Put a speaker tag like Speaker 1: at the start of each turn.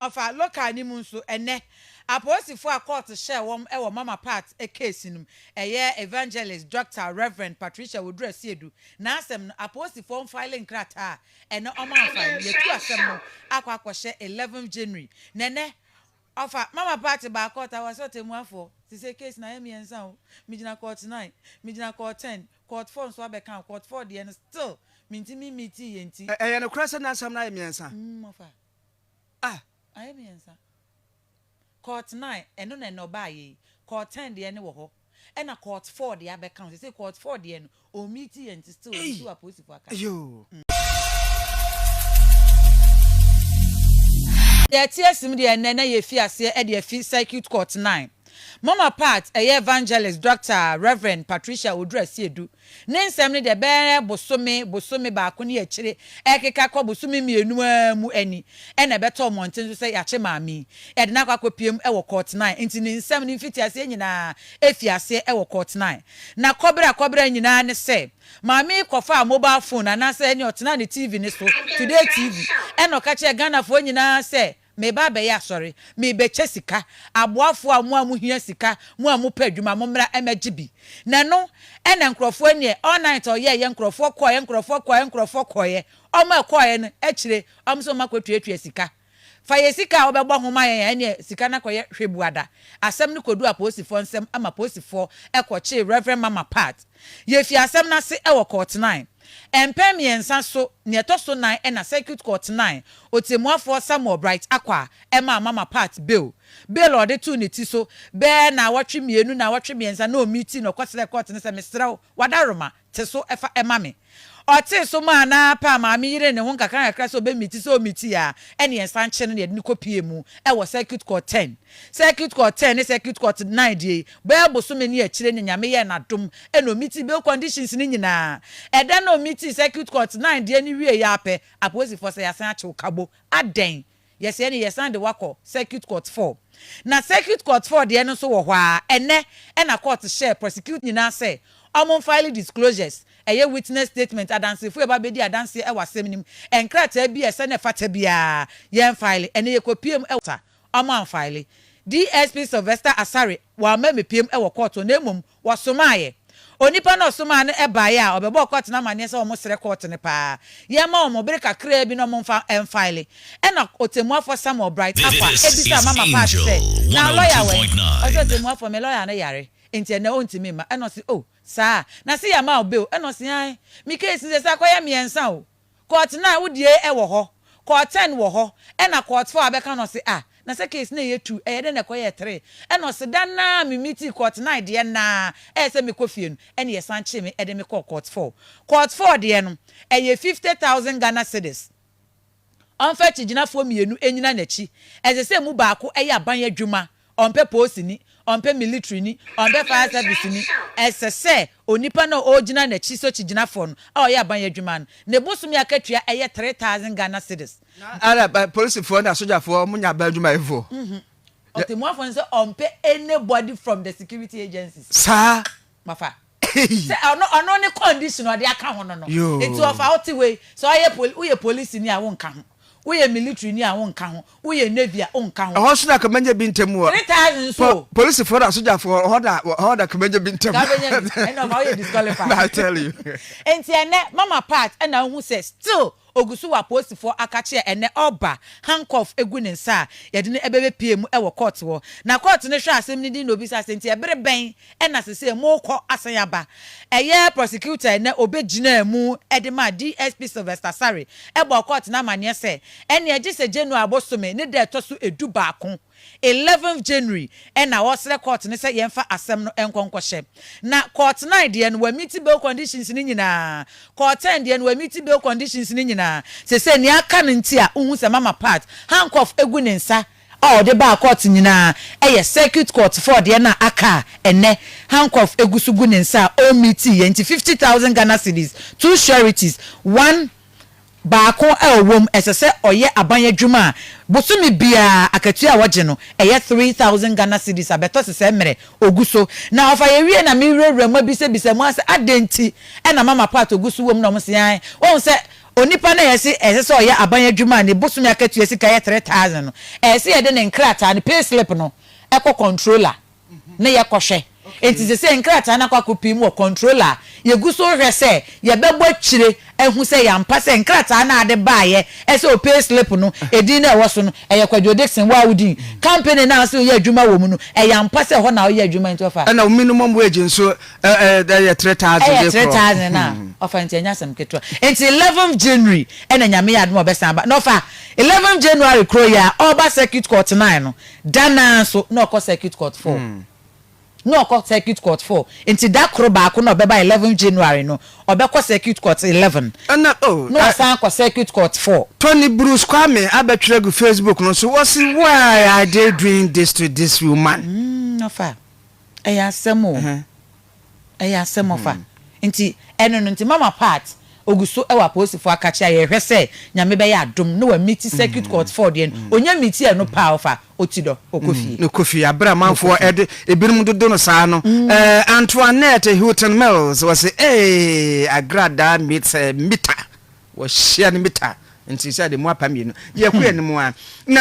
Speaker 1: Ɔfa local no mu nso, ɛnnɛ, apolisifo a kɔɔto hyɛɛ wɔn wɔ Mama Pat case no mu, ɛyɛ Evangelist Dɔkta Rev. Patricia Wodur Asiedu n'asɛm no, apolisifoɔ mfaele nkrataa a ɛnnɛ wɔamfaele. Yɛatu asɛm no akɔ akɔhyɛ eleventh January. Na ɛnnɛ, ɔfa Mama Pat baa kɔɔto a, wɔse ɔtɛmmuafoɔ, sesei case no ayɛ mmiɛnsa o, megyina court nine, megyina court ten, court four nso abɛka ho, court four deɛ no still mentumi mmeetii yɛ nti.
Speaker 2: Ɛyɛ nokorɛ sɛ n'asɛm no ayɛ mmiɛnsa?
Speaker 1: Mm, ɔfa.
Speaker 2: Ah!
Speaker 1: Ayɛ mmiɛnsa. Court nine, ɛno na ɛnɛ ɔbaayɛ yi. Court ten deɛ no wɔ hɔ. Ɛna court four deɛ abɛka ho. Seesei court four deɛ no, ɔmmeeti yɛn nti still ɔde
Speaker 2: Ei!
Speaker 1: si wɔ apolisifoɔ aka.
Speaker 2: Ayoo!
Speaker 1: Deɛ ɛte asim deɛ ɛnnɛ na yɛrefi aseɛ de afi Circuit Court nine. Mama Pat ɛyɛ Evangelist Dɔkta Rev. Patricia Oduro Asiedu ne nsɛm no deɛ bɛyɛ bosome bosome baako ne akyire ɛrekeka kɔ bosome mmienu ara mu ani ɛna ɛbɛtɔɔ mmɔnten so sɛ yɛakye maame yi yɛde no akɔ akɔpiem wɔ Court nine nti ne nsɛm no mfitiaseɛ nyinaa ɛfi aseɛ wɔ Court nine. Na kɔbere a kɔbere nyinaa ne sɛ Maame yi kɔfaa mobile phone anaasɛ ɛne ɔtenaa ne TV no so, Today TV, ɛna ɔka kyerɛɛ Ghanafoɔ nyinaa sɛ, Mereba abɛyɛ asɔre, merebɛkyɛ sika, aboafoɔ a mo a mohia sika, mo a mopɛ adwuma, mommra mmɛgye bi. Na ɛno ɛna nkorɔfoɔ neɛ, all night a ɔyɛeɛ, nkorɔfoɔ kɔeɛ, nkorɔfoɔ kɔeɛ, nkorɔfoɔ kɔeɛ, wɔn a ɛkɔeɛ no akyire, wɔn nso wɔn akɔtuatua sika. Fa yɛn sika a wobɛbɔ ho ma yɛn a, ɛnneɛ sika no akɔyɛ hwɛbuada. Asɛm no kɔduu apolisifoɔ nsam ma apolisifoɔ kɔkyee Rev. Mama Pat. Yɛfii asɛm no ase wɔ Court Nine. Mpɛn mmiɛnsa so, nea ɛtɔ so nan na Circuit Court Nine Ɔtɛmmuafoɔ Samuel Bright Acquah maa Mama Pat bail. Bail a ɔde too ne ti so bɛyɛ nnawɔtwe mmienu, nnawɔtwe mmiɛnsa na ɔmiitii na ɔkɔsrɛɛ kɔɔte no sɛ, Mesrɛ wo, w'adaworoma, te so fa ma me. Ɔtee so maa no ara pɛ a maame yeree ne ho nkakrankakra sɛ ɔbɛmiti, sɛ ɔmiti a, ɛne yɛnsan kye no na yɛde no kɔpuee mu wɔ Circuit Court Ten. Circuit Court Ten ne Circuit Court Nine deɛ yi, bɛyɛ bosome ne akyire na Nyame yɛɛ no adom na ɔmitii bail conditions no nyinaa. Ɛda no a ɔmitii Circuit Court Nine deɛ no wieeɛ ara pɛ, apolisifoɔ sɛ yɛasan akye wo kabo. Adɛn? Yɛsɛɛ no yɛsan de wo akɔ circuit court four. Na circuit court four deɛ no nso wɔ hɔ ara. Ɛnnɛ ɛna court hyɛɛ prosecute nyinaa sɛ wɔn mfile disclosures, ɛyɛ witness statement, adansefo a ɛba bɛdi adanseɛ ɛwɔ asɛm no mu, nkrataa bi a ɛsɛ na ɛfata biara yɛn file. Ɛnnɛ yɛkɔpue mu ɛwɔ ta, wɔn amfile. DSP Sylvester Asare wamma ammɛpue mu ɛwɔ court hɔ na mmom Wɔsomaeɛ. Onipa no a ɔsomaa no baeɛ a, ɔbɛbɔɔ kɔɔte no amanneɛ sɛ wɔsrɛ kɔɔte no paa, yɛmma wɔn bere kakraa bi na wɔmfa mfaele. Ɛnna Ɔtɛmmuafoɔ Samuel Bright Acquah
Speaker 3: This
Speaker 1: bisaa
Speaker 3: is
Speaker 1: Mama Pat
Speaker 3: Angel
Speaker 1: sɛ, Na lɔya wɔ he? Ɔse,
Speaker 3: 102.9.
Speaker 1: Ɔtɛmmuafoɔ, me lɔya no yare, enti ɛnnɛ ɔntumi mma. Ɛnna ɔse, Oh, saa? Na se yɛama wo bail? Ɛnna ɔse, Ae, me case no seesei akɔyɛ mmiɛnsa o. Court nine wo deɛ wɔ hɔ, court ten wɔ hɔ, ɛna court four abɛka no ɔse ah na sɛ case no ɛyɛ two ɛyɛ dɛn na ɛkɔyɛɛ three ɛna ɔse da no ara me meetii court nine deɛ no ara ɛyɛ sɛ mekɔ fie no ɛna yɛsan kyee me ɛde me kɔɔ court four. Court four deɛ no ɛyɛ 50,000 Ghana cedis. Ɔmfa akyigyinafoɔ mmienu nnyina n'akyi. Ɛsɛ sɛ emu baako yɛ aban adwuma, ɔmpɛ polisini, ɔmpɛ military-ni, ɔmpɛ fire service-ni. Ɛsɛ sɛ onipa no a ɔregyina n'akyi sɛ okyigyinafoɔ no a ɔyɛ aban adwuma no, ne bosome akatua yɛ 3,000 Ghana cedis.
Speaker 2: Na ara polisifoɔ ne asogyafoɔ wɔn nyɛ aban adwumayɛfoɔ.
Speaker 1: Ɔtɛmmuafoɔ no sɛ ɔmpɛ anybody from the security agencies.
Speaker 2: Saa.
Speaker 1: Mafa. Sɛ ɔno ɔno ne condition ɔde aka ho no no. Nti ɔfa wote wei sɛ ɔyɛ poli woyɛ polisi ni a wonka ho. Woyɛ military ni a wonka ho. Woyɛ navy a wonka ho.
Speaker 2: Ɛhɔ nso na kɛmɛnyɛ bi ntɛm wɔ.
Speaker 1: 3000 nso o.
Speaker 2: Polisifoɔ na asogyafoɔ ɛhɔ na ɛhɔ na kɛmɛnyɛ bi ntɛm.
Speaker 1: Ka bɛnya bi ɛna ɔfa woyɛ disqualified.
Speaker 2: I tell you.
Speaker 1: Nti ɛnɛ mama part ɛna wohu sɛ still Ogu so wɔ apolisifoɔ akakye a ɛnnɛ ɔreba handcuff gu ne nsa a yɛde no bɛbɛpue mu wɔ court hɔ. Na court no hwɛ asɛm no din na obisa sɛ nti ɛbere bɛn na sesei morekɔ asan aba? Ɛyɛ prosecutor ɛnnɛ ɔbɛgyinaa mu de maa DSP Sylvester Asare bɔɔ court no amaneɛ sɛ ɛnneɛ gye sɛ January bosome ne da ɛtɔ so 11 Eleventh January ɛna ɔsrɛ court no sɛ yɛnfa asɛm no nkɔ nkɔhyɛ. Na court nine deɛ no wamiti bail conditions no nyinaa, court ten deɛ no wamiti bail conditions no nyinaa. Sesei nea aka no nti a wohu sɛ mama part handcuff gu ne nsa a ɔde baa court nyinaa ɛyɛ circuit court four deɛ no a aka a ɛnɛ handcuff gu so gu ne nsa a ɔmmitiiɛ nti 50,000 Ghana cedis, two sureties, one Baako a ɔwɔ mu, ɛsɛ sɛ ɔyɛ aban adwuma a bosome biara akatua a ɔgye no ɛyɛ 3000 Ghana cedis a bɛtɔ sesɛɛ mmerɛ ɔgu so. Na ɔfa yɛ wie na me wurawura mu abisabisa mu ara sɛ adɛn nti na mama part ɔgu so wɔ mu na ɔmo se ae. Wahu sɛ Onipa no a yɛse ɛsɛ sɛ ɔyɛ aban adwuma a ne bosome akatua sika yɛ 3000 no, ɛsɛ sɛ yɛde ne nkrataa no, pay slip no, kɔ controller na yɛkɔhwɛ. Enti seesei nkrataa no akɔ akɔpue mu wɔ controller a yɛgu so rehwɛ sɛ yɛbɛbɔ akyire ahu sɛ ɛyɛ ampa sɛ nkrataa no a ade baeɛ sɛ o pay slip no, edin no a ɛwɔ so no, ɛyɛ Kwadwo Dickson, wo a wo din, company no a wose woyɛ adwuma wɔ mu no, ɛyɛ ampa sɛ ɛhɔ na woyɛ adwuma nti ɔfa.
Speaker 2: Ɛna wo minimum wage nso ɛyɛ 3000
Speaker 1: Ɛyɛ de korɔ. 3000 a ɔfa nti ɛnyɛ asɛm ketewa. Nti 11th January ɛna Nyame yɛ adom a ɔbɛsan aba. Na ɔfa 11th January koro yi a ɔreba circuit court 9 no, da no ara nso na ɔkɔ circuit court 4. Na ɔkɔ circuit court 4. Nti da koro baako na ɔbɛba 11th January no, ɔbɛkɔ circuit court 11.
Speaker 2: Ɛna oh,
Speaker 1: Na wasan akɔ circuit court 4.
Speaker 2: Tony Bruce Kwame abɛtwerɛ agu Facebook no so, ɔse why are they doing this to this woman?
Speaker 1: Ɔfa, ɛyɛ asɛm o. Ɛyɛ asɛm ɔfa. Nti ɛno no nti Mama Pat ogu so wɔ apolisifoɔ akakye a yɛhwɛ sɛ Nyame bɛyɛ adom na wa meeti circuit court 4 deɛ no. Onya meeti ɛno pɛ a ɔfa oti dɔ ɔkɔ fie.
Speaker 2: No kɔ fie abere amanfoɔ ɛde ebinom dodo no saa no. Antoinette Houghton Mills wɔse ee agradaa meets mita wɔhyia no mita nti sɛ de mu apa mmienu yɛkɔ anim a na.